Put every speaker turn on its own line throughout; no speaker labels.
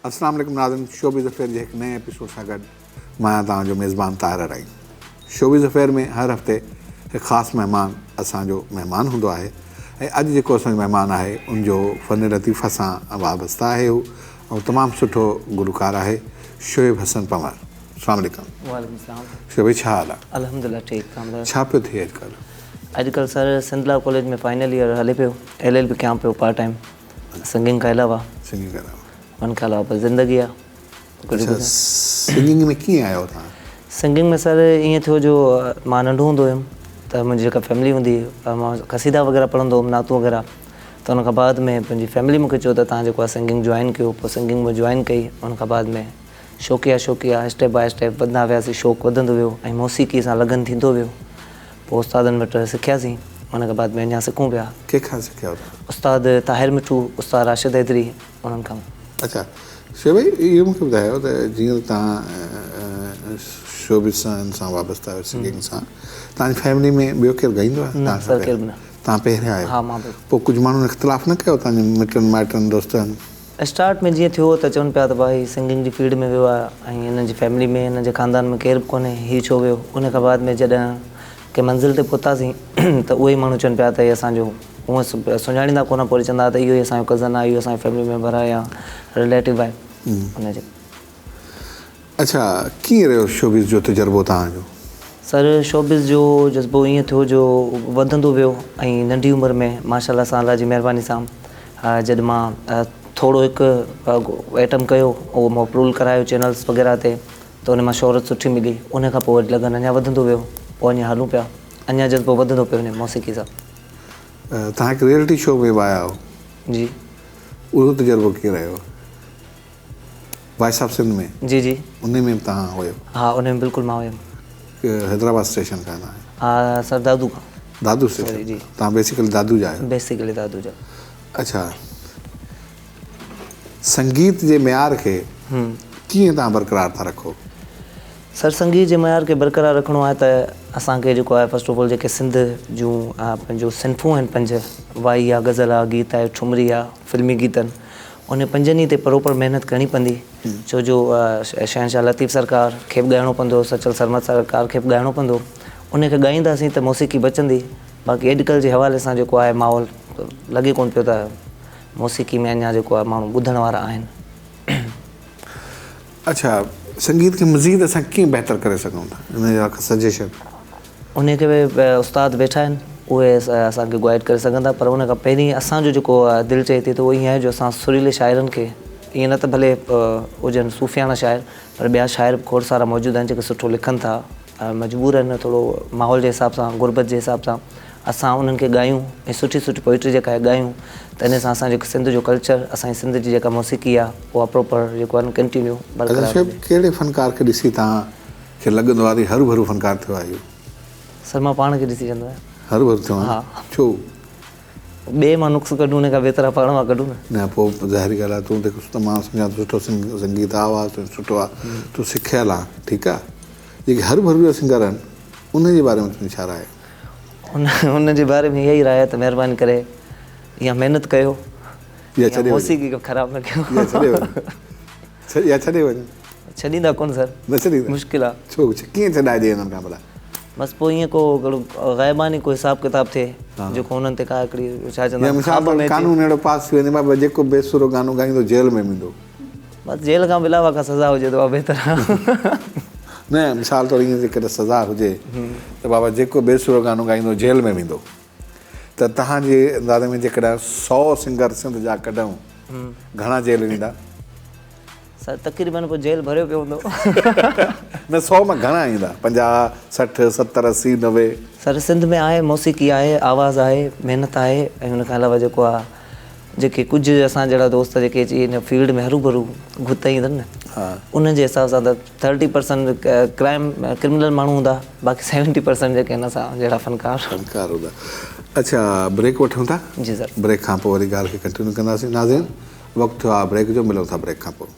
السلام عليڪم ناظرين شوبز افيئر جي هڪ نئين ايپيسوڊ سان گڏ مان آهيان توهان جو ميزبان طاهر ارائين. شوبز افيئر ۾ هر هفتي هڪ خاص مهمان اسان جو مهمان هوندو آهي ۽ اڄ جيڪو اسان جو مهمان آهي ان جو فن لطيفه سان وابسته آهي هو ۽ تمام سٺو گلوڪار آهي شعيب حسن پنهور. السلام عليڪم.
وعليڪم السلام.
شعيب ڀائي ڇا حال آهي؟
الحمدلله ٺيڪ توهان ٻڌايو.
ڇا پيو ٿئي اڄڪلهه؟
اڄڪلهه sir Sindh law college ۾ final year هلي پيو ايل ايل بي ڪيان پيو پارٽ ٽائيم. سنگنگ کان علاوه.
سنگنگ کان علاوه.
ان کان علاوه بس زندگي آ.
اڇا سنگنگ ۾ ڪيئن آيو توهان؟
سنگنگ ۾ سر ائين ٿيو جو مان ننڍو هوندو هيم ته منهنجي جيڪا فيملي هوندي هئي مان قصيدا وغيره پڙهندو هيم نعتون وغيره ته ان کان بعد ۾ منهنجي فيملي مونکي چيو ته توهان جيڪو آ سنگنگ جوائن ڪيو پوء سنگنگ مون جوائن ڪئي ان کان بعد ۾ شوقيا شوقيا اسٽيپ باء اسٽيپ وڌندا وياسين شوق وڌندو ويو ۽ موسيقي سان لگن ٿيندو ويو پوء استادن وٽ سکياسين ان کان بعد ۾ اڃا سکون پيا.
ڪنهن کان سکيا هو توهان؟
استاد طاهر مٺو، استاد راشد حيدري انهن کان.
اڇا شعيب ڀائي اهو مون کي ٻڌايو ته جيئن ته توهان شوبز سان سان وابسته آهيو سنگنگ سان توهان جي فيملي ۾ ٻيو ڪير ڳائيندو آهي؟
نه سر ڪير به نه.
توهان پهريان آهيو؟
ها مان پهريون.
پوء ڪجهه ماڻهن اختلاف نه ڪيو توهان جي مٽن مائٽن دوستن؟
اسٽارٽ ۾ جيئن ٿيو ته چون پيا ته ڀائي سنگنگ جي فيلڊ ۾ ويو آهي ۽ هن جي فيملي ۾ هن جي خاندان ۾ ڪير به ڪونهي هي ڇو ويو ان کان بعد ۾ جڏهن ڪنهن منزل تي پهتاسين ته اهي ئي ماڻهو چون پيا ته هي اسان جو هونء سڃاڻيندا ڪونه پوء وري چوندا ته اهو ئي اسان جو ڪزن آهي اهو اسان جو فيملي ميمبر آهي يا رليٽو آهي ان جي.
اڇا ڪيئن رهيو شوبز جو تجربو توهان جو؟
سر شوبز جو جذبو ائين ٿيو جو وڌندو ويو ۽ ننڍي عمر ۾ ماشاء الله سان الله جي مهرباني سان جڏهن مان ٿورو هڪ ائٽم ڪيو اهو مون اپروول ڪرايو چينلز وغيره تي ته ان مان شهرت سٺي ملي ان کان پوء وري لگن اڃا وڌندو ويو پوء اڃا هلون پيا اڃا جذبو وڌندو پيو وڃي موسيقي سان.
توهان هڪ ريئلٽي شو ۾ به آيا آهيو.
جي.
اهو تجربو ڪيئن رهيو؟ Voice of Sindh ۾.
جي جي.
انهي ۾ به توهان هيو.
ها انهي ۾ بلڪل مان هيم.
حيدرآباد اسٽيشن کان توهان.
ها سر دادو کان.
دادو اسٽيشن
جي.
توهان بيسيڪلي دادو جا آهيو.
بيسيڪلي دادو جا.
اڇا سنگيت جي معيار کي ڪيئن توهان برقرار ٿا رکو؟
سر سنگيت جي معيار کي برقرار رکڻو آهي ته اسان کي جيڪو آهي فرسٽ آف آل جيڪي سنڌ جون پنهنجو صنفون آهن پنج وائي آ غزل آ گيت آهي ٺمري آ فلمي گيت آهن انهن پنجن ئي تي پروپر محنت ڪرڻي پوندي ڇو جو شهنشاهه لطيف سرڪار کي به ڳائڻو پوندو سچل سرمد سرڪار کي به ڳائڻو پوندو ان کي ڳائينداسين ته موسيقي بچندي باقي اڄڪلهه جي حوالي سان جيڪو آهي ماحول لڳي ڪونه پيو ته موسيقي ۾ اڃا جيڪو آهي ماڻهو ٻڌڻ وارا آهن.
اڇا سنگيت کي مزيد اسان ڪيئن بهتر ڪري سگهون ٿا ان جا ڪا سجيشن.
انهي کي به استاد ويٺا آهن اهي اسان کي گائيڊ ڪري سگهن ٿا پر ان کان پهرين اسان جو جيڪو دل چئي ٿي ته اهو ائين آهي جو اسان سريلي شاعرن کي ائين نه ته ڀلي هجن صوفياڻا شاعر پر ٻيا شاعر به کوڙ سارا موجود آهن جيڪي سٺو لکن ٿا مجبور آهن ٿورو ماحول جي حساب سان غربت جي حساب سان اسان انهن کي ڳايون ۽ سٺي سٺي پوئٽري جيڪا آهي ڳايون ته ان سان اسان جي سنڌ جو ڪلچر اسان جي سنڌ جي جيڪا موسيقي آهي اها پراپر جيڪو آهي نه ڪنٽينيو برقرار
اچا شعيب ڪهڙي فنڪار کي ڏسي توهان کي لڳندو آهي ته هروڀرو فنڪار ٿيو آهي اهو.
سر مان پاڻ کي ڏسي چوندو آهيان.
هروڀرو ٿيو آهين؟
ها.
ڇو؟
ٻئي مان نقص ڪڍون ان کان بهتر آهي پاڻ مان ڪڍون نه.
نه پوء ظاهري ڳالهه آهي تون ته مان سمجهان ٿو سٺو سنگيت آهي آواز تنهنجو سٺو آهي تون سکيل آهين ٺيڪ آهي جيڪي هروڀرو جا سنگر آهن انهن جي باري ۾ تنهنجي ڇا راء آهي؟
انهن جي باري ۾ اها ئي راء آهي ته مهرباني ڪري يا محنت ڪيو
يا ڇڏي وڃو
موسيقي کي خراب نه ڪيو
يا ڇڏي وڃو. يا ڇڏي وڃ.
ڇڏيندا ڪونه سر.
نه ڇڏيندا.
مشڪل آ.
ڇو ڪيئن ڇڏائجي هنن کان ڀلا.
بس پوء ائين ڪو هڪڙو غائباني ڪو حساب ڪتاب ٿئي جيڪو هنن تي ڪا هڪڙي ڇا چوندا
آهن خواب ۾ اچي. قانون اهڙو پاس ٿي وڃي بابا جيڪو بي سرو گانو ڳائيندو جيل ۾ ويندو.
بس جيل کان به علاوه ڪا سزا هجي ته اها بهتر آ.
نه مثال طور ائين جيڪڏهن سزا هجي ته بابا جيڪو بي سرو گانو ڳائيندو جيل ۾ ويندو ته توهان جي اندازي ۾ جيڪڏهن سئو سنگر سنڌ جا ڪڍون گهڻا جيل ويندا؟
سر تقريبن پوء جيل ڀريو پيو هوندو.
نه سئو مان گهڻا ايندا؟ پنجاهه، 60، 70، 80، 90؟
سر سنڌ ۾ آهي موسيقي آهي آواز آهي محنت آهي ۽ ان کان علاوه جيڪو آ جيڪي ڪجهه اسان جهڙا دوست جيڪي اچي هن فيلڊ ۾ هروڀرو گهت ايندن نه انهن جي حساب سان ته ٿرٽي پرسنٽ ڪرائم ڪرمنل ماڻهو هوندا باقي سيونٽي پرسنٽ جيڪي آهن اسان جهڙا فنڪار.
فنڪار هوندا. اڇا بريڪ وٺون ٿا.
جي سر.
بريڪ کان پوء وري ڳالهه کي ڪنٽينيو ڪنداسين ناظرين وقت ٿيو آهي بريڪ جو ملون ٿا بريڪ کان پوء.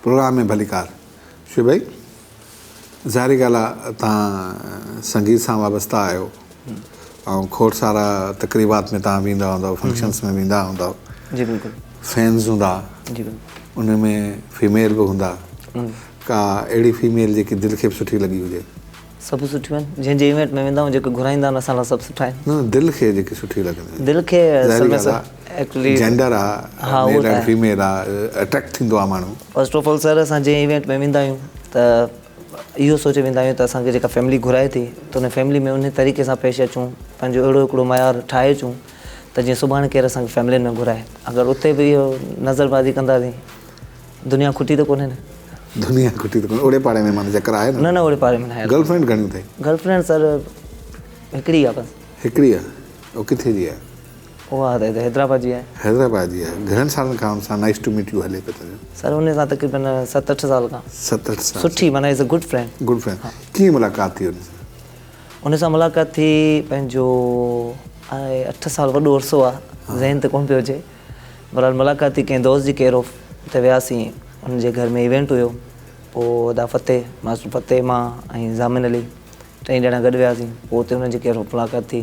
پروگرام ۾ ڀليڪار شعيب ڀائي. ظاهري ڳالهه آ توهان سنگيت سان وابسته آهيو ۽ کوڙ سارا تقريبات ۾ توهان ويندا هوندؤ فنڪشنس ۾ ويندا هوندؤ.
جي بلڪل.
فينز هوندا.
جي بلڪل.
ان ۾ فيميل به هوندا. ڪا اهڙي فيميل جيڪي دل کي به سٺي لڳي هجي.
سڀ سٺيون آهن جنهن جي ايونٽ ۾ ويندا آهيون جيڪي گهرائيندا آهن اسان لاء سڀ سٺا آهن.
نه نه دل کي جيڪي سٺي لڳندي هجي.
دل کي اصل ۾ سر
ايڪچولي جينڊر آ ميل اينڊ فيميل آ اٽريڪٽ ٿيندو آ ماڻهو.
فرسٽ آف آل سر اسان جنهن ايونٽ ۾ ويندا آهيون ته اهو سوچي ويندا آهيون ته اسان کي جيڪا فيملي گهرائي ٿي ته ان فيملي ۾ ان طريقي سان پيش اچون پنهنجو اهڙو هڪڙو معيار ٺاهي اچون ته جيئن سڀاڻي ڪير اسان کي فيملين ۾ گهرائي اگر اتي به اهو نظر بازي ڪنداسين دنيا کٽي ته ڪونهي نه.
دنيا کٽي ته ڪونهي اوڙي پاڙي ۾ معنيٰ چڪر آهي نه.
نه نه اوڙي پاڙي ۾ ناهي.
گرل فرينڊ گهڻيون اٿئي؟
گرل فرينڊ سر هڪڙي آهي بس.
هڪڙي آهي اهو ڪٿي جي آهي؟
اها ته هتي حيدرآباد جي آهي.
حيدرآباد جي آهي. گهڻن سالن کان ان سان نائيس ٽو ميٽ يو هلي پيو تنهنجو؟
سر ان سان تقريبن ست اٺ سال کان.
ست اٺ سال.
سٺي معنيٰ از a good friend.
Good friend. ڪيئن ملاقات ٿي ان سان؟
ان سان ملاقات ٿي پنهنجو آهي اٺ سال وڏو عرصو آهي ذهن تي ڪونه پيو اچي بهرحال ملاقات ٿي ڪنهن دوست جي ڪيئر آف اتي وياسين ان جي گهر ۾ ايونٽ هيو پوء ادا فتح ماسٽر فتح مان ۽ ضامن علي ٽئي ڄڻا گڏ وياسين پوء اتي انهن جي ڪيئر آف ملاقات ٿي.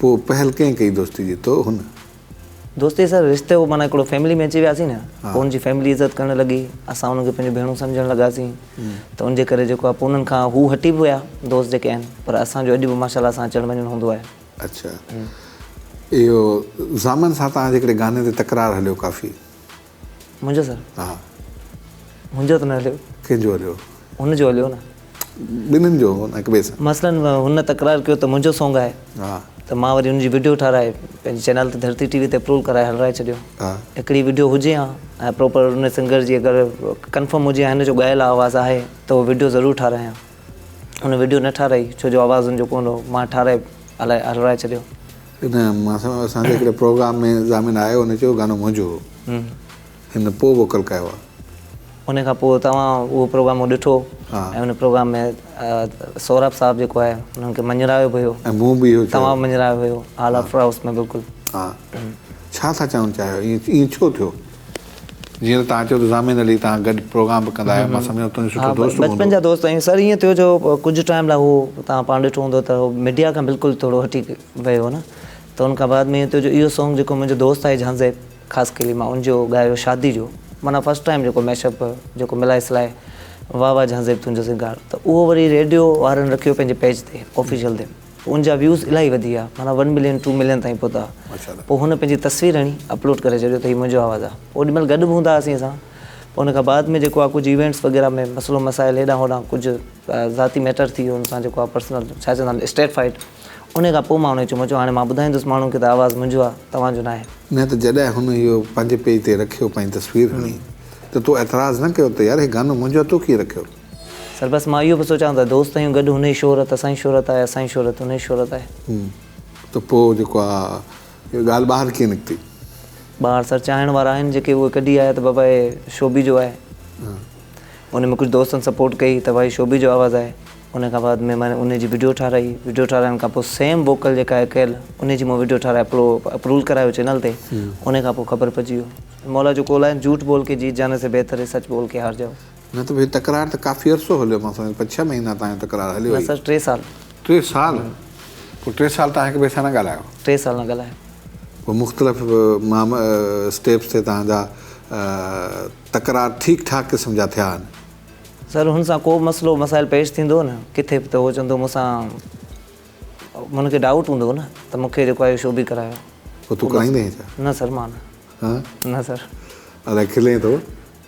پوء پهل ڪنهن ڪئي دوستي جي تو هن؟
دوستي سر رشتو معنيٰ هڪڙو فيملي ۾ اچي وياسين نه پوء ان جي فيملي عزت ڪرڻ لڳي اسان انهن کي پنهنجون ڀيڻون سمجهڻ لڳاسين ته ان جي ڪري جيڪو آهي پوء انهن کان هو هٽي به ويا دوست جيڪي آهن پر اسان جو اڄ به ماشاء الله سان اچڻ وڃڻ هوندو آهي.
اڇا اهو ضامن سان توهان جي هڪڙي گاني تي تڪرار هليو ڪافي.
منهنجو سر؟
ها.
منهنجو ته نه هليو.
ڪنهن جو هليو؟
هن جو هليو نه.
ٻنهين جو هڪ ٻئي سان.
مثلاً هن تڪرار ڪيو ته منهنجو سونگ آهي ته مان وري هن جي وڊيو ٺاهرائي پنهنجي چينل تي ڌرتي ٽي وي تي اپلوڊ ڪرائي هلرائي ڇڏيو. هڪڙي وڊيو هجي ها ۽ پراپر ان سنگر جي اگر ڪنفرم هجي ها هن جو ڳايل آواز آهي ته اهو وڊيو ضرور ٺاهرايان. هن وڊيو نه ٺاهرائي ڇو جو آواز هن جو ڪونه هو مان ٺاهرائي هلرائي ڇڏيو.
نه مان اسان جي هڪڙي پروگرام ۾ ضامن آيو هن چيو گانو منهنجو هو هن پوء ووڪل ڪيو آ.
ان کان پوء توهان اهو پروگرام مون ڏٺو ۽ ان پروگرام ۾ سهراب صاحب جيڪو آهي انهن کي مڃرايو به هيو
۽ مون به اهو چيو
توهان به مڃرايو هيو هال آف هائوس ۾ بلڪل.
ها ڇا ٿا چوڻ چاهيو ائين ائين ڇو ٿيو جيئن ته توهان چيو ته ضامن علي توهان گڏ پروگرام به ڪندا آهيو مان سمجهان ٿو تنهنجو
ها
سٺو دوست به
بچپن
هوندو.
جا دوست آهيون سر ائين ٿيو جو ڪجهه ٽائيم لاء هو توهان پاڻ ڏٺو هوندو ته هو ميڊيا کان بلڪل ٿورو هٽي ويو هو نه ته ان کان بعد ۾ ائين ٿيو جو اهو سونگ جيڪو منهنجو دوست آهي جهانزيب خاصخيلي مان ان جو ڳايو شادي جو معنيٰ فرسٽ ٽائيم جيڪو ميش اپ جيڪو ملائي سلائي واهه واهه جهانزيب تنهنجو سينگار ته اهو وري ريڊيو وارن رکيو پنهنجي پيج تي آفيشل تي پوء ان جا ويوز الاهي وڌي ويا معنيٰ ون ملين ٽو ملين تائين پهتا پوء هن پنهنجي تصوير هڻي اپلوڊ ڪري ڇڏيو ته هي منهنجو آواز آهي پوء اوڏي مهل گڏ به هوندا هئاسين اسان پوء ان کان بعد ۾ جيڪو آهي ڪجهه ايونٽس وغيره ۾ مسئلو مسائل هيڏانهن هوڏانهن ڪجهه ذاتي ميٽر ٿي ويو ان سان جيڪو آهي پرسنل ڇا چوندا آهن اسٽريٽ فائٽ انهيء کان پوء مان هن کي چيو، هاڻي مان ٻڌائيندس ماڻهن کي ته آواز منهنجو آهي، توهان جو ناهي.
نه ته جڏهن هن اهو پنهنجي پيج تي رکيو، پنهنجي تصوير هڻي ته تو اعتراض نه ڪيو ته يار هي گانو منهنجو آهي تو ڪيئن رکيو؟
سر بس مان اهو به سوچان ته دوست آهيون گڏ هن جي شهرت اسان جي شهرت آهي، اسان جي شهرت هن جي شهرت آهي.
ته پوء جيڪو آهي اها ڳالهه ٻاهر ڪيئن نڪتي؟
ٻاهر سر چاهڻ وارا آهن جيڪي اهي ڪڍي آيا ته بابا هي شوبي جو آهي. ان ۾ ڪجهه دوستن سپورٽ ڪئي ته ڀائي شوبي جو آواز آهي. ان کان بعد ۾ مان انهي جي وڊيو ٺاهرائي وڊيو ٺاهرائڻ کان پوء سيم ووڪل جيڪا آهي ڪيل انهي جي مون وڊيو ٺاهرائي اپرول ڪرايو چينل تي انهي کان پوء خبر پئجي ويو مولا جو قول آهي جهوٺ بول ڪي جيت جاني سي بهتر هي سچ بول ڪي هار جائو.
نه ته ڀئي تڪرار ته ڪافي عرصو هليو مان سمجهان پنج ڇهه مهينا تائين تڪرار هليو
نه سر ٽي سال.
ٽي سال پوء ٽي سال توهان هڪ ٻئي سان نه ڳالهايو.
ٽي سال نه ڳالهايو.
پوء مختلف معام اسٽيپس تي توهان جا تڪرار ٺيڪ ٺاڪ قسم جا ٿيا آهن.
سر هن سان ڪو به مسئلو مسائل پيش ٿيندو هو نه ڪٿي به ته هو چوندو هو مون سان هن کي ڊائوٽ هوندو هو نه ته مون کي جيڪو آهي شو به ڪرايو.
پوء تون ڪرائيندين هين ڇا؟
نه سر مان نه.
ها؟
نه سر.
الائي کلين ٿو.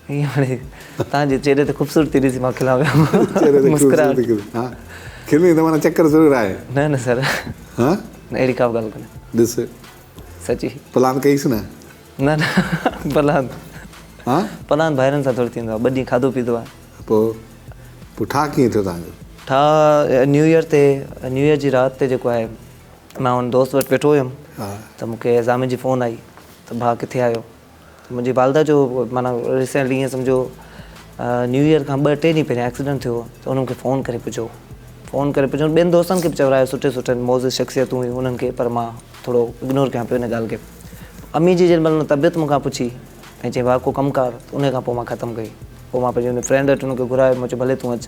ائين هاڻي توهان جي چهري تي خوبصورتي ڏسي مان کلان پيو.
چهري تي خوبصورتي ڏسي ها کلين ته معنيٰ چڪر ضرور آهي.
نه نه سر.
ها؟
نه اهڙي ڪا به ڳالهه ڪونهي.
ڏس.
سچي.
پلان ڪئيس نه؟
نه نه پلاند
ها
پلاند ڀائرن سان ٿوري ٿيندو آهي ٻه ڏينهن کاڌو پيتو آهي.
پوء پوء ٺاهه ڪيئن ٿيو توهان جو؟
ٺاهه نيو ايئر تي نيو ايئر جي رات تي جيڪو آهي مان ان دوست وٽ ويٺو هيم ته مون کي ضامن جي فون آئي ته ڀاء ڪٿي آهيو ته منهنجي والده جو معنيٰ ريسينٽلي ائين سمجهو نيو ايئر کان ٻه ٽي ڏينهن پهريان ايڪسيڊنٽ ٿيو هو ته ان مون کي فون ڪري پڇيو فون ڪري پڇيو ٻين دوستن کي به چورايو سٺي سٺي معزز شخصيتون هيون انهن کي پر مان ٿورو اگنور ڪيان پيو ان ڳالهه کي امي جي جنهن مهل هن طبيعت مون کان پڇي ۽ چيائين ڀاء ڪو ڪم ڪار ته انهي کان پوء مان ختم ڪئي. پوء مان پنهنجي ان فرينڊ وٽ ان کي گهرايو مون چيو ڀلي تون اچ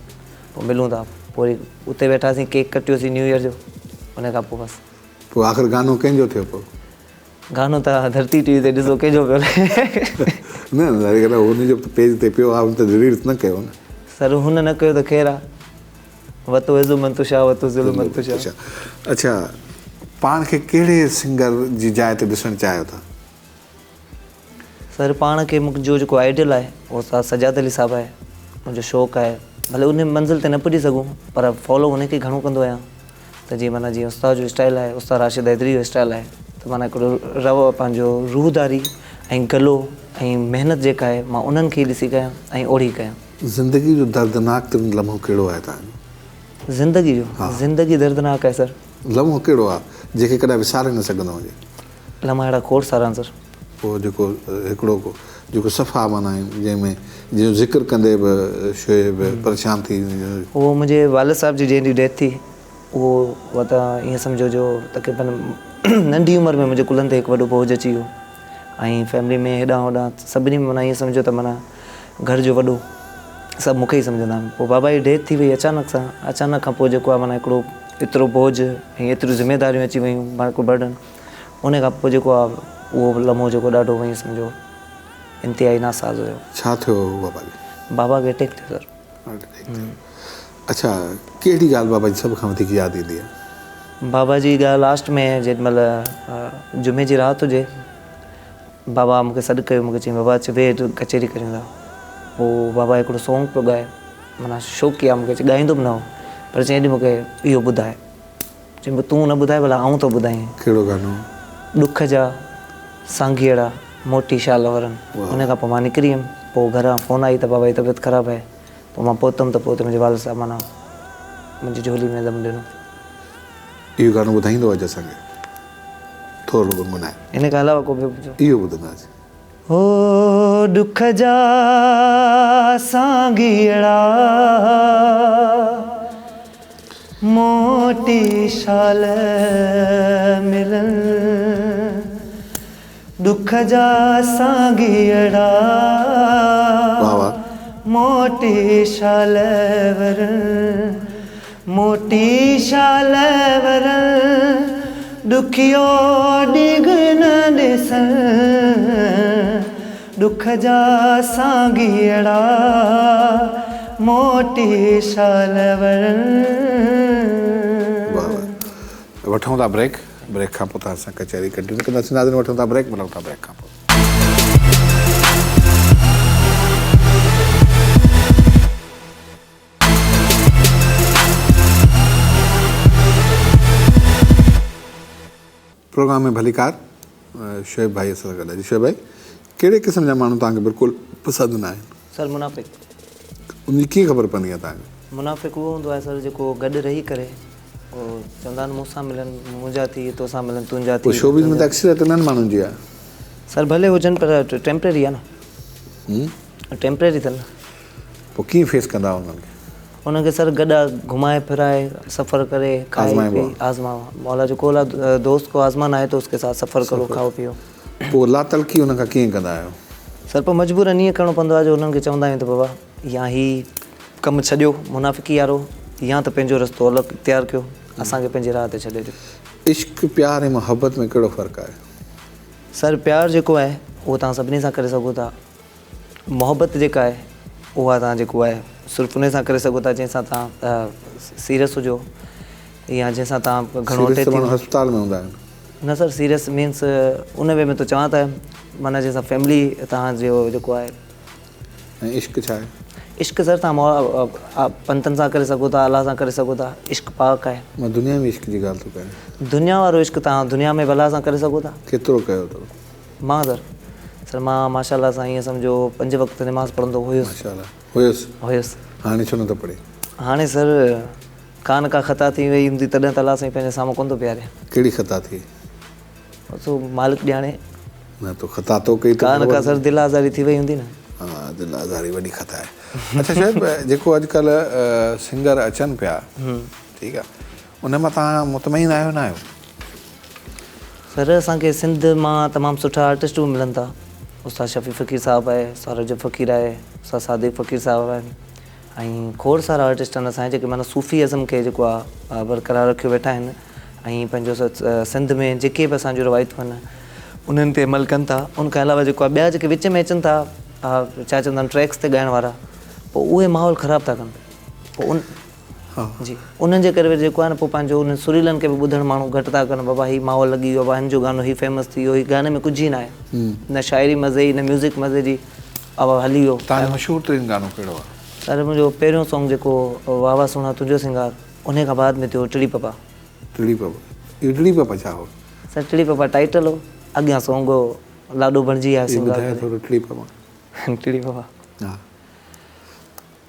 پوء ملون ٿا پوء وري اتي ويٺاسين ڪيڪ ڪٽيوسين نيو ايئر جو ان کان پوء بس.
پوء آخر گانو ڪنهن جو ٿيو پوء؟
گانو ته ڌرتي ٽي وي تي ڏسو ڪنهن جو پيو هلي.
نه نه ظاهري ڳالهه آهي هن جو پيج تي پيو آهي هن ته رليز نه ڪيو نه.
سر هن نه ڪيو ته خير آهي. وتو عز من تشاء وتو ذل من تشاء.
اڇا پاڻ کي ڪهڙي سنگر جي جاء تي ڏسڻ چاهيو ٿا؟
سر پاڻ کي منهنجو جيڪو آئيڊيل آهي اهو استاد سجاد علي صاحب آهي منهنجو شوق آهي ڀلي ان منزل تي نه پڄي سگهون پر فالو ان کي گهڻو ڪندو آهيان ته جيئن معنيٰ جيئن استاد جو اسٽائل آهي استاد راشد حيدري جو اسٽائل آهي ته معنيٰ هڪڙو رو پنهنجو روحداري ۽ گلو ۽ محنت جيڪا آهي مان انهن کي ئي ڏسي ڪيان ۽ اوڙي ڪيان.
زندگي جو دردناڪ ترين لمحو ڪهڙو آهي توهان جو؟
زندگي جو؟ زندگي دردناڪ آهي سر.
لمحو ڪهڙو آهي جنهن کي ڪڏهن وساري نه سگهندو هجين؟
لمحا اهڙا کوڙ سارا آهن سر.
پوء جيڪو هڪڙو ڪو جيڪو صفا معنيٰ جنهن ۾ جنهن جو ذڪر ڪندي به شعيب پريشان ٿي وڃي.
اهو منهنجي والد صاحب جي جنهن ڏينهن ڊيٿ ٿي اهو وت ائين سمجهو جو تقريبن ننڍي عمر ۾ منهنجي ڪلهن تي هڪ وڏو بوجهه اچي ويو ۽ فيملي ۾ هيڏانهن هوڏانهن سڀني ۾ معنيٰ ائين سمجهو ته معنيٰ گهر جو وڏو سڀ مون کي ئي سمجهندا هئا پوء بابا جي ڊيٿ ٿي وئي اچانڪ سان اچانڪ کان پوء جيڪو آهي معنيٰ هڪڙو ايترو بوجهه ۽ ايتريون ذميداريون اچي ويون معنيٰ هڪڙو برڊن ان کان پوء جيڪو آ اهو لمحو جيڪو ڏاڍو ائين سمجهو انتهائي ناساز هيو.
ڇا ٿيو هو بابا کي؟
بابا کي اٽيڪ ٿيو سر.
هارٽ اٽيڪ ٿيو. اڇا ڪهڙي ڳالهه بابا جي سڀ کان وڌيڪ ياد ايندي آ؟
بابا جي ڳالهه لاسٽ ۾ جيڏي مهل جمعي جي رات هجي بابا مون کي سڏ ڪيو مون کي چيائين بابا اچ ويهه ڪچهري ڪريون ٿا پوء بابا هڪڙو سونگ پيو ڳائي معنيٰ شوقيه مون کي چي ڳائيندو به نه هو پر چيائين اڄ مون کي اهو ٻڌاء. چيم تون نه ٻڌاء ڀلا آئون ٿو ٻڌايائين.
ڪهڙو گانو؟
ڏک جا سانگيئڙا موٽي شال ورن. ان کان پوء مان نڪري ويم. پوء گهران فون آئي ته بابا جي طبيعت خراب آهي. پوء مان پهتم ته پوء اتي منهنجي والد صاحب معنيٰ منهنجي جهولي ۾ دم ڏنو.
اهو گانو ٻڌائيندو اڄ اسان کي ٿورڙو گنگنائي.
ان کان علاوه ڪو ٻيو ٻڌو.
اهو ٻڌنداسين.
هو ڏک جا سانگيئڙا موٽي شال ملن ڏک جا سانگيئڙا موٽي شال ورن موٽي شال ورن ڏکيو ڏينگ نه ڏسن ڏک جا سانگيئڙا موٽي شال ورن.
واھ واھ وٺون ٿا بريڪ بريڪ کان پوء توهان سان ڪچهري ڪنٽينيو ڪنداسين ناظرين وٺون ٿا بريڪ ملون ٿا بريڪ کان پوء. پروگرام ۾ ڀليڪار شعيب ڀائي اسان سان گڏ آهي جي شعيب ڀائي ڪهڙي قسم جا ماڻهو توهان کي بلڪل پسند نه آهن؟
سر منافق.
ان جي ڪيئن خبر پوندي آهي توهان کي؟
منافق اهو هوندو آهي سر جيڪو گڏ رهي ڪري چوندا آهن مون سان ملن منهنجا ٿي تو سان ملن تنهنجا ٿي.
پوء شوبز ۾ ته اڪثريت انهن ماڻهن جي آهي.
سر ڀلي هجن پر ٽيمپرري آهي نه. ٽيمپرري اٿن نه.
پوء ڪيئن فيس ڪندا آهيو انهن کي؟
انهن کي سر گڏ گهمائي ڦرائي سفر ڪري کائي پي آزمائبو آهي. مولا جو قول آهي دوست ڪو آزمانا هي تو اس ڪي ساٿ سفر ڪرو کائو پيو.
پوء لاتعلقي انهن کان ڪيئن ڪندا آهيو؟
سر پوء مجبورن ائين ڪرڻو پوندو آهي جو انهن کي چوندا آهيون ته بابا يا هي ڪم ڇڏيو منافقي وارو يا ته پنهنجو رستو الڳ اختيار ڪيو اسان کي پنهنجي راهه تي ڇڏي ڏيو.
عشق، پيار ۽ محبت ۾ ڪهڙو فرق آهي؟
سر پيار جيڪو آهي اهو توهان سڀني سان ڪري سگهو ٿا. محبت جيڪا آهي اها توهان جيڪو آهي صرف انهي سان ڪري سگهو ٿا جنهن سان توهان سيريس هجو يا جنهن سان توهان گهڻو
سيريس ته ماڻهو هسپتال ۾ هوندا آهن.
نه سر سيريس مينس ان وي ۾ ٿو چوان ته معنيٰ جنهن سان فيملي توهان جو جيڪو آهي.
۽ عشق ڇا آهي؟
عشق سر توهان پنتن سان ڪري سگهو ٿا الله سان ڪري سگهو ٿا عشق پاڪ آهي.
مان دنيا ۾ عشق جي ڳالهه ٿو ڪريان.
دنيا وارو عشق توهان دنيا ۾ به الله سان ڪري سگهو ٿا.
ڪيترو ڪيو اٿو؟
مان سر سر مان ماشاء الله سان ائين سمجهو پنج وقت نماز پڙهندو هيس.
ماشاء الله هيس.
هيس.
هاڻي ڇو نٿو پڙهين؟
هاڻي سر ڪا نه ڪا خطا ٿي وئي هوندي تڏهن ته الله سائين پنهنجي سامهون ڪونه ٿو بيهاري.
ڪهڙي خطا ٿي؟
سو مالڪ ڄاڻي.
نه تو خطا تو ڪئي
ڪا نه ڪا سر دل آزاري ٿي وئي هوندي نه.
ها دل آزاري وڏي خطا آهي. اڇا شعيب جيڪو اڄڪلهه سنگر اچن پيا ٺيڪ آهي ان مان توهان مطمئن آهيو نه آهيو؟
سر اسان کي سنڌ مان تمام سٺا آرٽسٽ به ملن ٿا استاد شفيع فقير صاحب آهي، استاد رجب فقير آهي، استاد صادق فقير صاحب آهن ۽ کوڙ سارا آرٽسٽ آهن اسان جا جيڪي معنيٰ صوفي ازم کي جيڪو آهي برقرار رکيو ويٺا آهن ۽ پنهنجو سنڌ ۾ جيڪي به اسان جون روايتون آهن انهن تي عمل ڪن ٿا. ان کان علاوه جيڪو آهي ٻيا جيڪي وچ ۾ اچن ٿا ڇا چوندا آهن ٽريڪس تي ڳائڻ وارا پوء اهي ماحول خراب ٿا ڪن پوء ان جي انهن جي ڪري وري جيڪو آهي نه پوء پنهنجو انهن سريلن کي به ٻڌڻ ماڻهو گهٽ ٿا ڪن بابا هي ماحول لڳي ويو بابا هن جو گانو هي فيمس ٿي ويو هي گاني ۾ ڪجهه ئي ناهي نه شاعري مزي جي نه ميوزڪ مزي جي بابا هلي ويو.
توهان جو مشهور ترين گانو ڪهڙو آهي؟
سر منهنجو پهريون سانگ جيڪو واه واه سهڻا تنهنجو سينگار انهي کان بعد ۾ ٿيو ٽڙي پپا.
ٽڙي پپا اهو ٽڙي پپا ڇا هو؟
سر ٽڙي پپا ٽائيٽل هو اڳيان سانگ هو لاڏو بڻجي آيو سينگار
ڪري. اهو ٻڌايو ٿورو ٽڙي پپا.
ٽڙي پپا. ها.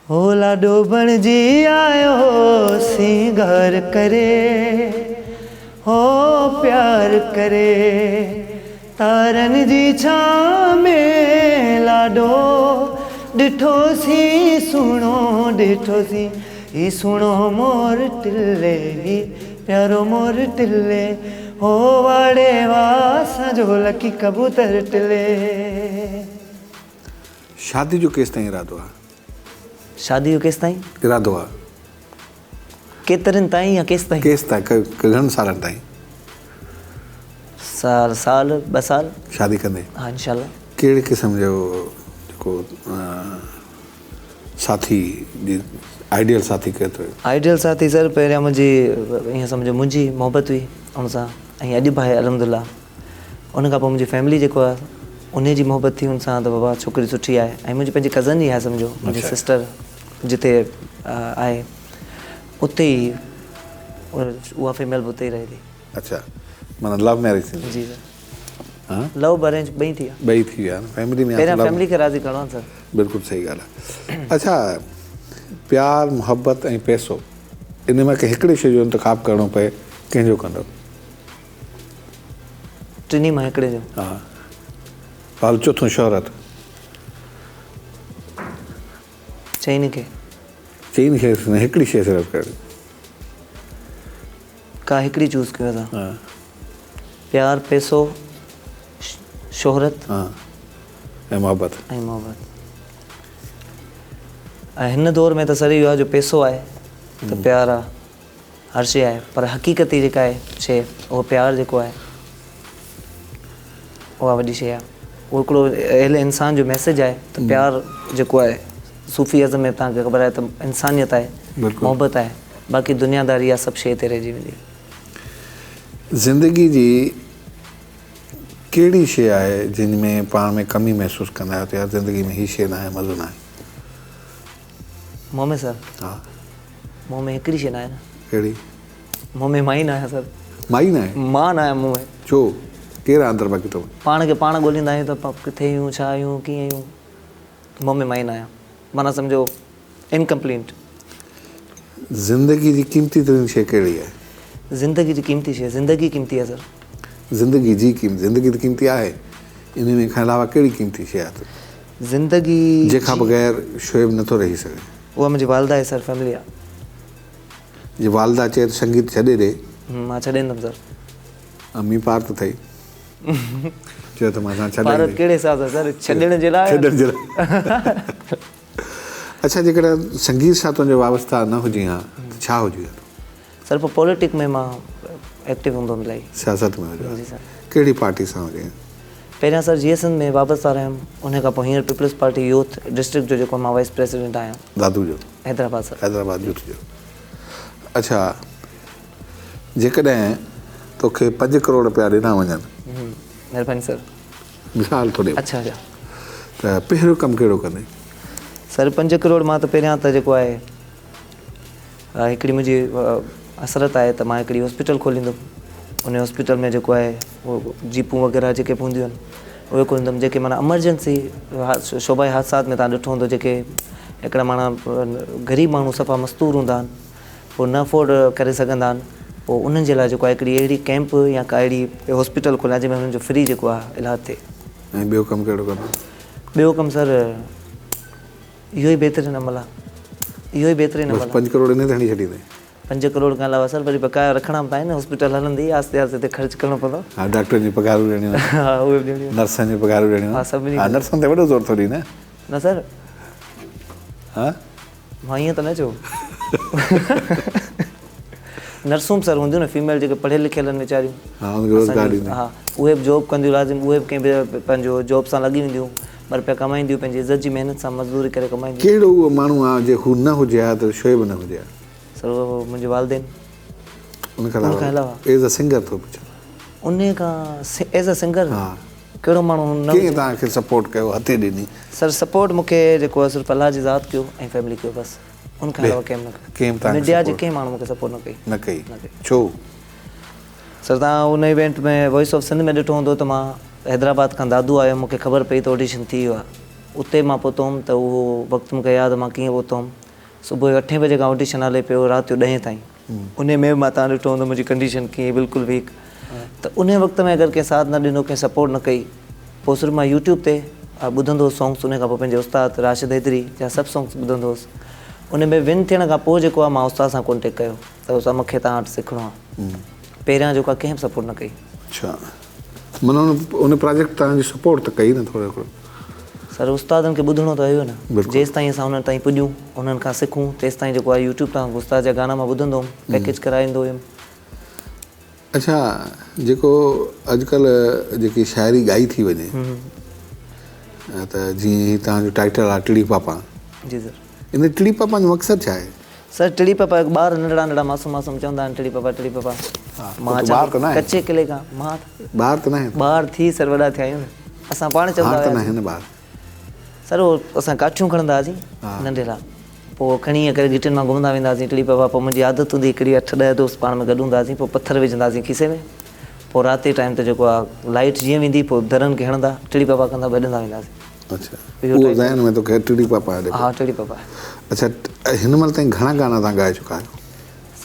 هو لاڏو بڻجي آيو سينگار ڪري هو پيار ڪري تارن جي ڇانء ۾ لاڏو ڏٺوسين سهڻو ڏٺوسين هي سهڻو مور ٽلي هي پيارو مور ٽلي هو واڙي واء اسان جو لڪي ڪبوتر ٽلي.
شادي جو ڪيستائين ارادو آ؟
شادي جو ڪيستائين؟
ارادو آ.
ڪيترن تائين يا ڪيستائين؟
ڪيستائين، گهڻن سالن تائين؟
سال، سال، ٻه سال.
شادي ڪندين؟
ها انشاء الله.
ڪهڙي قسم جو جيڪو ساٿي جي آئيڊيل ساٿي ڪير ٿو؟
آئيڊيل ساٿي سر پهريان منهنجي ائين سمجهو منهنجي محبت هئي ان سان ۽ اڄ به آهي الحمد لله. ان کان پوء منهنجي فيملي جيڪو آهي انهي جي محبت ٿي ان سان ته بابا ڇوڪري سٺي آهي ۽ منهنجي پنهنجي ڪزن ئي آهي سمجهو منهنجي سسٽر جتي آهي اتي ئي اها فيميل به اتي ئي رهي ٿي.
اڇا معنيٰ لو ميريج ٿيندي.
جي سر ها لو به ارينج ٻئي ٿي ويا.
ٻئي ٿي ويا فيملي ۾
پهريان فيملي کي راضي ڪرڻو آهي سر.
بلڪل صحيح ڳالهه آهي. اڇا پيار محبت ۽ پئسو ان مان ڪنهن هڪڙي شيء جو انتخاب ڪرڻو پئي ڪنهن جو ڪندو؟
ٽنهي مان هڪڙي جو.
ها. حال چوٿون شهرت.
چئني کي.
چئني کي نه هڪڙي شيء صرف ڪر.
ڪا هڪڙي چوز ڪيون اسان.
ها.
پيار، پئسو، شهرت.
ها ۽ محبت.
۽ محبت. ۽ هن دور ۾ ته سر اهو آهي جو پئسو آهي ته پيار آهي. هر شيء آهي پر حقيقتي جيڪا آهي شيء اهو پيار جيڪو آهي اها وڏي شيء آهي اهو هڪڙو اهل انسان جو ميسيج آهي ته پيار جيڪو آهي صوفي ازم ۾ توهان کي خبر آهي ته انسانيت آهي محبت آهي باقي دنيا داري اها سڀ شيء تي رهجي ويندي.
زندگي جي ڪهڙي شيء آهي جنهن ۾ پاڻ ۾ ڪمي محسوس ڪندا آهيو ته يار زندگي ۾ هي شيء ناهي مزو ناهي.
مون ۾ سر.
ها.
مون ۾ هڪڙي شيء ناهي نه.
ڪهڙي؟
مون ۾ مان ئي ناهيان سر.
مان ئي ناهي؟
مان ناهيان مون ۾.
ڇو؟ ڪير آهي اندر باقي تو ۾؟
پاڻ کي پاڻ ڳوليندا آهيون ته ڪٿي آهيون، ڇا آهيون، ڪيئن آهيون. مون ۾ مان ئي ناهيان. معنيٰ سمجهو انڪمپليٽ.
زندگي جي قيمتي ترين شيء ڪهڙي آهي؟
زندگي جي قيمتي شيء زندگي قيمتي آهي سر.
زندگي جي قيمتي زندگي ته قيمتي آهي ان ۾ کان علاوه ڪهڙي قيمتي شيء آهي تو؟
زندگي
جنهن کان بغير شعيب نٿو رهي سگهي.
اها منهنجي والده آهي سر فيملي آهي.
جي والده چئي ته سنگيت ڇڏي ڏي.
مان ڇڏيندم سر.
امي پارت اٿئي. چيو ته مان سان ڇڏائيندي.
پارت ڪهڙي حساب سان سر ڇڏڻ جي لاء.
ڇڏڻ جي لاء. اڇا جيڪڏهن سنگيت سان تنهنجو وابسته نه هجين ها ته ڇا هجي ها تون؟
سر پوء پوليٽڪ ۾ مان ايڪٽو هوندو هوم الائي.
سياست ۾ هجي ها.
جي سر.
ڪهڙي پارٽي سان هجين ها؟
پهريان سر جي ايس اين ۾ وابسته رهيم انهي کان پوء هينئر پيپلز پارٽي يوٿ ڊسٽرڪٽ جو جيڪو مان وائيس پريزيڊنٽ آهيان.
دادو جو.
حيدرآباد سر.
حيدرآباد يوٿ جو. اڇا جيڪڏهن توکي پنج ڪروڙ رپيا ڏنا وڃن.
مهرباني سر.
مثال ٿو ڏيان.
اڇا اڇا.
ته پهريون ڪم ڪهڙو ڪندين؟
سر پنج ڪروڙ مان ته پهريان ته جيڪو آهي هڪڙي منهنجي حسرت آهي ته مان هڪڙي هاسپيٽل کوليندم ان هاسپيٽل ۾ جيڪو آهي اهو جيپون وغيره جيڪي به هونديون آهن اهي کوليندم جيڪي معنيٰ امرجنسي شعبه حادثات ۾ تان ڏٺو هوندو جيڪي هڪڙا معنيٰ غريب ماڻهو صفا مستور هوندا آهن پوء نه افورڊ ڪري سگهندا آهن پوء انهن جي لاء جيڪو آهي هڪڙي اهڙي ڪئمپ يا ڪا اهڙي هاسپيٽل کوليان جنهن ۾ انهن جو فري جيڪو آهي علاج ٿئي.
۽ ٻيو ڪم ڪهڙو ڪندو؟
ٻيو ڪم سر اهو ئي بهترين عمل آهي. اهو ئي بهترين عمل
آهي. بس پنج ڪروڙ انهي تي هڻي ڇڏيندين؟
پنج ڪروڙ کان علاوه سر وري بقايا رکڻا به ته آهن هاسپيٽل هلندي آهستي آهستي اتي خرچ ڪرڻو پوندو.
ها ڊاڪٽرن جون پگهارون ڏيڻيون آهن.
ها اهي به ڏيڻيون آهن.
نرسن جون پگهارون ڏيڻيون آهن.
ها سڀني
ها نرسن تي وڏو زور ٿو ڏين نه.
نه سر.
ها.
مان ائين ته نه چيو. نرسون به سر هونديون نه فيميل جيڪي پڙهيل لکيل آهن ويچاريون.
ها انهن کي روزگار ڏيندين.
ها اهي به جاب ڪنديون لازم اهي به ڪنهن به پنهنجو جاب سان لڳي وينديون ٻه رپيا ڪمائينديون پنهنجي عزت جي محنت سان مزدوري ڪري ڪمائينديون.
ڪهڙو اهو ماڻهو آهي جي هو نه هجي ها ته شعيب نه هجي ها.
سر اهو منهنجي والدين.
ان کان علاوه ايز ا سنگر ٿو پڇان.
انهي کان ايز ا سنگر ڪهڙو ماڻهو نه
هجي. ڪنهن توهان کي سپورٽ ڪيو هٿي ڏني.
سر سپورٽ مون کي جيڪو آهي صرف الله جي ذات ڪيو ۽ فيملي ڪيو بس ان کان علاوه ڪنهن به نه ڪيو. ميڊيا جي ڪنهن ماڻهو مون کي سپورٽ نه ڪئي.
نه ڪئي ڇو؟
سر توهان ان ايونٽ ۾ وائس آف سنڌ ۾ ڏٺو هوندو ته مان حيدرآباد کان دادو آيو مون کي خبر پئي ته آڊيشن ٿي ويو آهي اتي مان پهتو هوم ته اهو وقت مون کي ياد آهي مان ڪيئن پهتو هوم صبح جو اٺين بجي کان آڊيشن هلي پيو رات جو ڏهين تائين انهي ۾ به مان توهان ڏٺو هوندو منهنجي ڪنڊيشن ڪيئن بلڪل ويڪ ته انهي وقت ۾ اگر ڪنهن ساٿ نه ڏنو ڪنهن سپورٽ نه ڪئي پوء صرف مان يوٽيوب تي ٻڌندو هوس سونگس انهي کان پوء پنهنجي استاد راشد حيدري جا سڀ سونگس ٻڌندو هوس انهي ۾ ون ٿيڻ کان پوء جيڪو آهي مان استاد سان ڪانٽيڪٽ ڪيو ته استاد مونکي توهان وٽ سکڻو آهي پهريان جيڪو آهي ڪنهن به سپورٽ نه ڪئي.
اڇا معنيٰ ان پراجيڪٽ توهان جي سپورٽ ته ڪئي نه ٿورو هڪڙو.
سر استادن کي ٻڌڻو ته هيو نه جيستائين اسان انهن تائين پڄون انهن کان سکون تيستائين جيڪو آهي يوٽيوب تان استاد جا گانا مان ٻڌندو هوم پيڪيج ڪرائيندو هيم.
اڇا جيڪو اڄڪلهه جيڪي شاعري ڳائي ٿي وڃي ته جيئن هي توهان جو ٽائيٽل آهي ٽڙي پاپا
جي سر
ان ٽڙي پاپا جو مقصد ڇا آهي؟
سر ٽڙي پاپا هڪ ٻار ننڍڙا ننڍڙا معصوم معصوم چوندا آهن ٽڙي پاپا ٽڙي پاپا مان اچان ٿو ڪچي قلعي کان مان
ٻار ته ناهن
ٻار ٿي سر وڏا ٿيا آهيون نه اسان پاڻ چوندا
هاڻ ته ناهن ٻار
سر هو اسان ڪاٺيون کڻندا هئاسين ننڍي لا پوء کڻي ائين ڪري گهٽين مان گهمندا ويندا هئاسين ٽڙي پاپا پوء منهنجي عادت هوندي هڪڙي اٺ ڏهه دوست پاڻ ۾ گڏ هوندا هئاسين پوء پٿر وجهندا هئاسين کيسي ۾ پوء رات جي ٽائيم تي جيڪو آهي لائيٽ جيئن ويندي پوء درن کي هڻندا ٽڙي پاپا ڪندا ڀڄندا ويندا هئاسين.
اڇا اهو ذهن ۾ توکي ٽڙي پاپا هلي پيو.
ها ٽڙي پاپا.
اڇا هن مهل تائين گهڻا گانا توهان ڳائي چڪا آهيو؟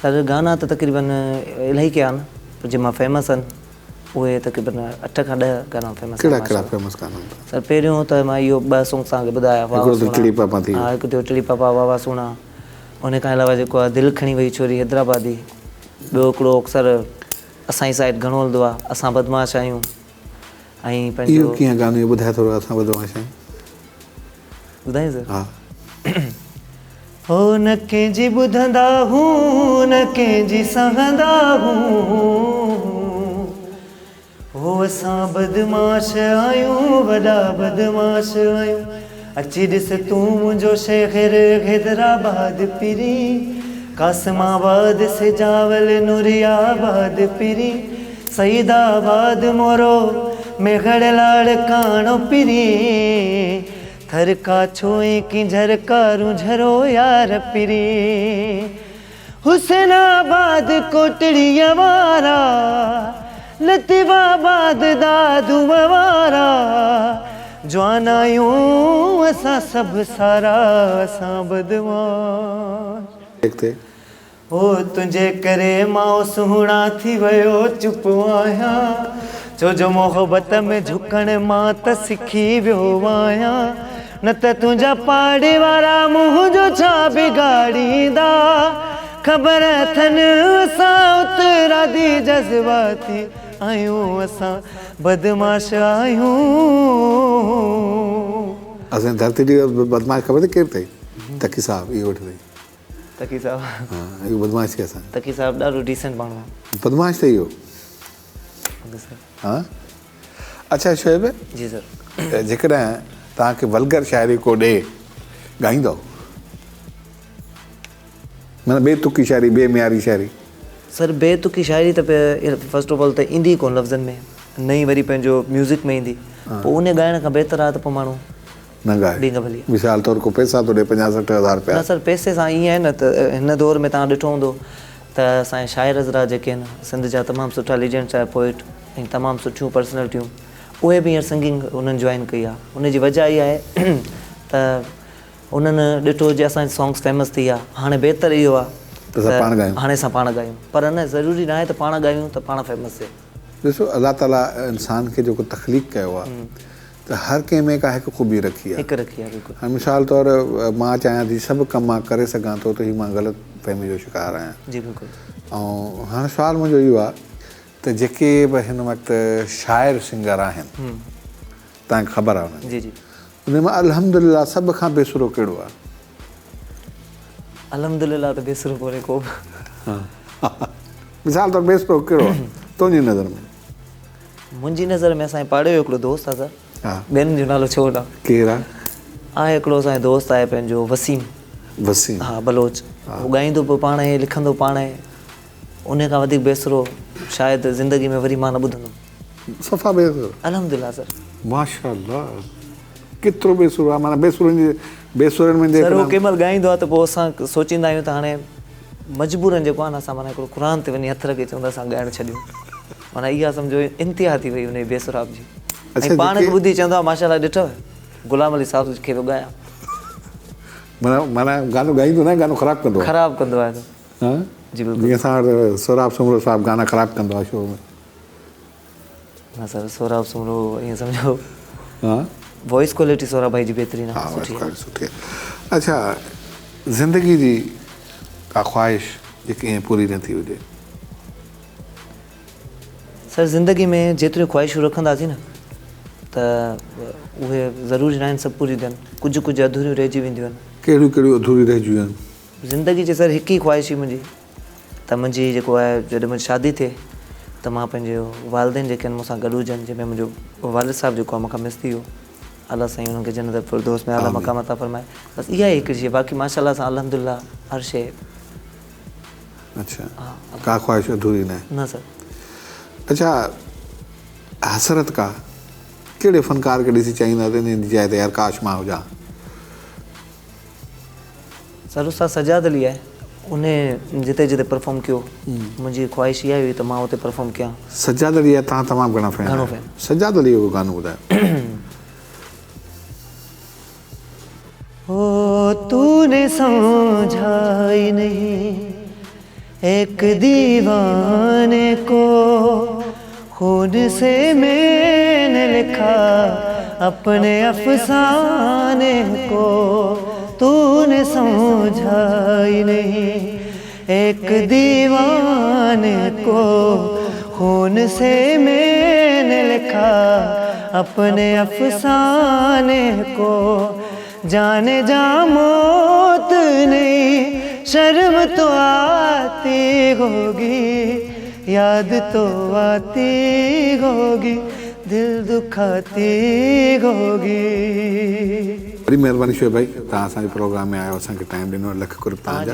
سر گانا ته تقريبن الاهي ڪيا آهن پر جن مان فيمس آهن اهي تقريبن اٺ کان ڏهه گانا فيمس آهن.
ڪهڙا ڪهڙا فيمس گانا آهن؟
سر پهريون ته مان اهو ٻه سونگ توهان کي ٻڌايا واهه
هڪڙو ته ٽڙي پاپا ٿي ويو.
ها هڪ ٿيو ٽڙي پاپا واهه واهه سهڻا ان کان علاوه جيڪو آهي دل کڻي وئي ڇوري حيدرآبادي ٻيو هڪڙو اڪثر اسان جي سائيڊ گهڻو هلندو آهي اسان بدمعاش آهيون ۽ پنهنجو.
اهو ڪيئن گانو اهو ٻڌاء ٿورو اسان بدمعاش آهيون.
ٻڌايان سر.
ها.
هو نه ڪنهن جي ٻڌندا هون نه ڪنهن جي سهندا هون هو اسان بدمعاش آهيون وڏا بدمعاش آهيون اچي ڏس تون منهنجو شهر حيدرآباد پرين، قاسم آباد سجاول نوري آباد پرين، سعيد آباد مورو ميهڙ لاڙڪاڻو پرين، ٿر ڪاڇو ۽ ڪينجهر ڪارونجهرو يار پرين. حسين آباد ڪوٽڙيء وارا، لطيف آباد دادوء وارا، جوان آهيون اسان سڀ سارا اسان بدمعاش. هو تنهنجي ڪري مان سهڻا ٿي ويو چپ آهيان، ڇو جو محبت ۾ جهڪڻ مان ته سکي ويو آهيان. نه ته تنهنجا پاڙي وارا منهنجو ڇا بگاڙيندا، خبر اٿن اسان اترادي جذباتي آهيون، اسان بدمعاش آهيون.
اسان جي ڌرتي جي بدمعاش خبر اٿئي ڪير اٿئي؟ تقي صاحب اهو ويٺو اٿئي.
تقي صاحب
ها اهو بدمعاش ٿي اسان جو.
تقي صاحب ڏاڍو ڊيسنٽ ماڻهو آهي.
بدمعاش اٿئي اهو. ها اڇا شعيب
جي سر.
جيڪڏهن توهان کي ولگر شاعري ڪو ڏي ڳائيندؤ؟ معنيٰ بي تڪي شاعري بي معياري شاعري.
سر بي تڪي شاعري ته فرسٽ آف آل ته ايندي ئي ڪونه لفظن ۾ نه ئي وري پنهنجو ميوزڪ ۾ ايندي پوء انهي ڳائڻ کان بهتر آهي ته پوء ماڻهو
نه ڳائي.
ٻي ڳالهه ڀلي.
مثال طور ڪو پئسا ٿو ڏي پنجاهه 60 هزار رپيا.
نه سر پئسي سان ائين آهي نه ته هن دور ۾ توهان ڏٺو هوندو ته اسان جا شاعر حضرات جيڪي آهن سنڌ جا تمام سٺا ليجنڊس آهي پوئٽ ۽ تمام سٺيون پرسنلٽيون اهي به هينئر سنگنگ انهن جوائن ڪئي آهي ان جي وجه اها آهي ته انهن ڏٺو جي اسان جي سانگس فيمس ٿي ويا هاڻي بهتر اهو آهي
ته اسان پاڻ ڳايون.
هاڻي اسان پاڻ ڳايون پر نه ضروري ناهي ته پاڻ ڳايون ته پاڻ فيمس ٿئي.
ڏسو الله تعالي انسان کي جيڪو تخليق ڪيو آهي. ته هر ڪنهن ۾ ڪا هڪ خوبي رکي آهي.
هڪ رکي آهي بلڪل.
هاڻي مثال طور مان چاهيان ٿي سڀ ڪم مان ڪري سگهان ٿو ته هي مان غلط فهمي جو شڪار آهيان.
جي بلڪل.
۽ هاڻي سوال منهنجو اهو آهي ته جيڪي به هن وقت شاعر سنگر آهن توهان کي خبر آهي انهن
جي جي.
انهن مان الحمدلله سڀ کان بي سرو ڪهڙو آهي؟
الحمدلله ته بي سرو ڪونهي ڪو به.
مثال طور بي سرو ڪهڙو آهي تنهنجي نظر ۾؟
منهنجي نظر ۾ اسان جي پاڙي جو هڪڙو دوست آهي سر. ٻين جو نالو ڇو وٺان.
ڪير آهي؟
آهي هڪڙو اسان جو دوست آهي پنهنجو وسيم.
وسيم.
ها بلوچ. هو ڳائيندو به پاڻ آهي لکندو پاڻ آهي. انهي کان وڌيڪ بيسرو شايد زندگي ۾ وري مان نه ٻڌندم.
صفا بيسرو.
الحمدلله سر.
ماشاءالله ڪيترو بيسرو آهي معنيٰ بيسرن جي بيسرن ۾
سر هو ڪنهن مهل ڳائيندو آهي ته پوء اسان سوچيندا آهيون ته هاڻي مجبورن جيڪو آهي نه اسان معنيٰ هڪڙو قرآن تي وڃي هٿ رکي چئون ته اسان ڳائڻ ڇڏيون معنيٰ اها سمجهو انتها ٿي وئي انهي بيسراب جي ۽ پاڻ کي ٻڌي چوندو آهي ماشاءالله ڏٺو غلام علي صاحب کي پيو ڳايان.
معنيٰ معنيٰ گانو ڳائيندو ناهي گانو خراب ڪندو آهي.
خراب ڪندو آهي.
ها
جي بلڪل.
جيئن اسان وٽ سهراب سومرو صاحب گانا خراب ڪندو آهي شو ۾.
نه سر سهراب سومرو ائين سمجهو
ها
وائس ڪوالٽي سهراب ڀائي جي بهترين
آهي سٺي آهي سٺي آهي اڇا زندگي جي ڪا خواهش جيڪي ائين پوري نه ٿي هجي.
سر زندگي ۾ جيتريون خواهشون رکنداسين نه ته اهي ضروري ناهن سڀ پوريون ٿين ڪجهه ڪجهه اڌوريون رهجي وينديون آهن.
ڪهڙيون ڪهڙيون اڌوريون رهجي ويون آهن؟
زندگي جي سر هڪ ئي خواهش هئي منهنجي ته منهنجي جيڪو آهي جڏهن منهنجي شادي ٿئي ته مان پنهنجي والدين جيڪي آهن مون سان گڏ هجن جنهن ۾ منهنجو والد صاحب جيڪو آهي مون کان مس ٿي ويو الله سائين انهن کي جنت الفردوس ۾ اعليٰ مقام عطا فرمائي بس اها ئي هڪڙي شي باقي ماشاء الله سان الحمد لله هر شي
اڇا ڪا خواهش اڌوري ناهي
نه سر.
اڇا حسرت ڪا ڪهڙي فنڪار کي ڏسي چاهيندا ته انهن جي جاء تي يار ڪاش مان هجان.
سر استاد سجاد علي آهي انهي جتي جتي پرفارم ڪيو منهنجي خواهش اها هئي ته مان اتي پرفارم ڪيان.
سجاد علي جا توهان تمام گهڻا فين
گهڻو فين.
سجاد علي جو ڪو گانو ٻڌايو.
هو تون ني سمجها ئي نهين ايڪ ديواني ڪو خون سي مين ني لکا اپني افساني ڪو تو ني سمجها ئي نهين ايڪ ديواني ڪو خون سي مين ني لکا اپني افساني ڪو جان جا موت نهين شرم تو آتي هوگي ياد تو آتي هوگي دل دکاتي هوگي.
وڏي مهرباني شعيب ڀائي توهان اسان جي پروگرام ۾ آيو اسان کي ٽائيم ڏنو لک قرب توهان جا.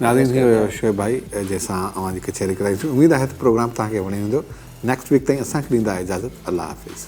ناظرين هي هيو شعيب ڀائي جنهن سان اوهان جي ڪچهري ڪرائي سين اميد آهي ته پروگرام توهان کي وڻيو هوندو نيڪسٽ ويڪ تائين اسان کي ڏيندا اجازت الله حافظ.